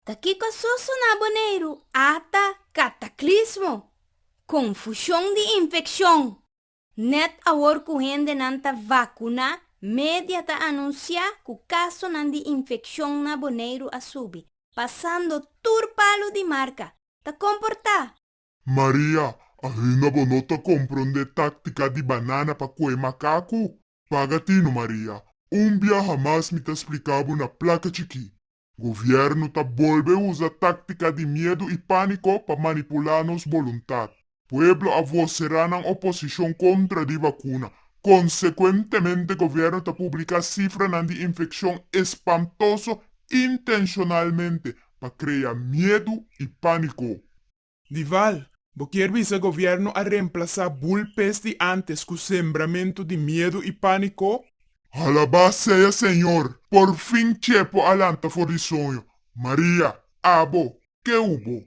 Ta kiko a soso na Boneiru? Ata kataklismo! Konfushon di infekshon! Nèt awor ku hendenan ta vakuná, media ta anunsiá ku kasonan di infekshon na Boneiru a subi, pasando tur palu di marka. Ta komportá! Maria, Ainda bo no ta komprondé táktika di banana pa kue makaku? Paga tinu, Maria. Un biaha mas mi ta splika bo na plaka chikí. Gobièrnu ta bolbe usa táktika di miedu i pániko pa manipulá nos boluntat. Pueblo a voserá nan oposishon kontra di vakuna. Konsekuentemente gobièrnu ta publiká sifranan di infekshon espantoso intenshonalmente pa krea miedu i pániko. Dival, bo kier bisa gobièrnu a remplasá bulpes di ántes ku sembramentu di miedu i pániko? Alabá sea Señor! Por fin Chepo a lanta for di soño. Maria, abo, ke ubo?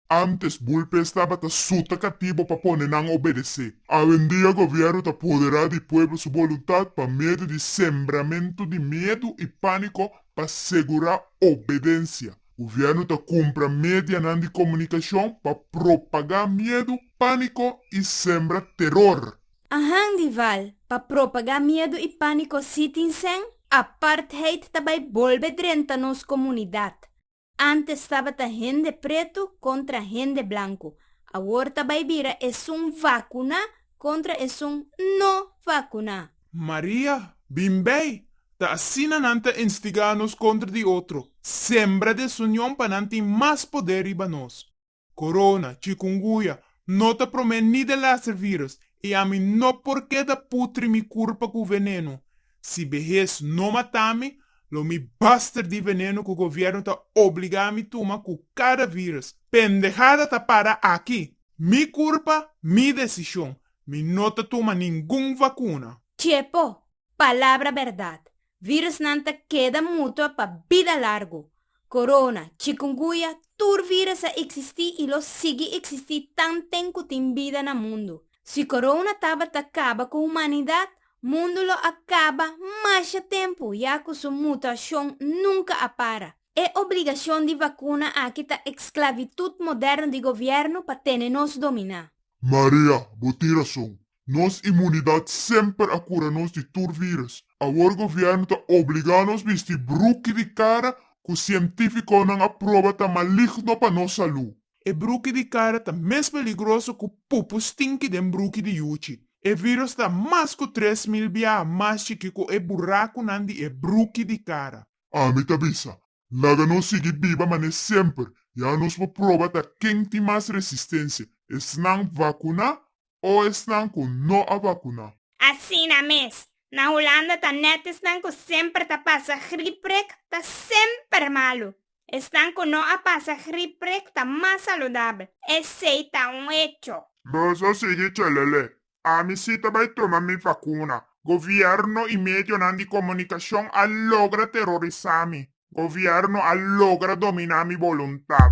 Ántes bulpes tabata suta katibo pa pone nan obedesé. Awendia gobièrnu ta poderá di pueblo su boluntat pa medio di sembramentu di miedu i pániko pa segurá obedensia. Gobièrnu ta kumpra medianan di komunikashon pa propagá miedu, pániko i sembra teror. Ahan di val, pa propagá miedu i pániko sí tin sèn, apartheid ta bai bolbe drenta nos komunidat. Ántes tabata hende pretu kontra hende blanku, awor ta bai bira esun vakuná kontra esun no vakuná. Maria, bin bei! Ta asina nan ta instigá nos kontra di otro, sembra desunion pa nan tin mas poder riba nos. Corona, chikungunya, no ta promé ni delaster vírus i ami no por keda putri mi kurpa ku venenu. Si behes no mata mi, lo mi baster di venenu ku gobièrnu ta obligá mi tuma ku kada vírus. Pendehada ta para aki! Mi kurpa, mi desishon. Mi no ta tuma ningun vakuna. Chepo, Palabra bèrdat, Vírusnan ta keda mutua pa bida largu. Corona, chikungunya, tur vírus a eksistí i lo sigui eksistí tanten ku tin bida na mundu. Si corona tabata kaba ku humanidat, mundu lo a kaba masha tempu ya ku su mutashon nunka a para. E obligashon di vakuna aki ta eksklabitut moderno di gobièrnu pa tene nos dominá. Maria, bo tin rason. Nos imunidat semper a kura nos di tur vírus. Awor gobièrnu ta obligá nos bisti bruki di kara ku sientífikonan a proba ta maligno pa nos salú. E bruki di kara ta mes peligroso ku pupu stinki den bruki di yuchi. E vírus ta mas ku 3000 biaha mas chikí ku e burakunan di e bruki di kara. Ami ta bisa, laga nos sigui biba manera semper, ya nos por proba ta ken tin mas resistensia, esnan vakuná o esnan ku no a vakuná. Asina mes, na Hulanda ta nèt esnan ku semper ta pasa griepprik ta semper malu. Esnan ku no a pasa griepprik ta mas saludabel. Esei ta un echo. Boso sigui chelele. Ami si ta bai tuma mi vakuna. Gobièrnu i medionan di komunikashon a logra terorisá mi. Gobièrnu a logra dominá mi boluntat.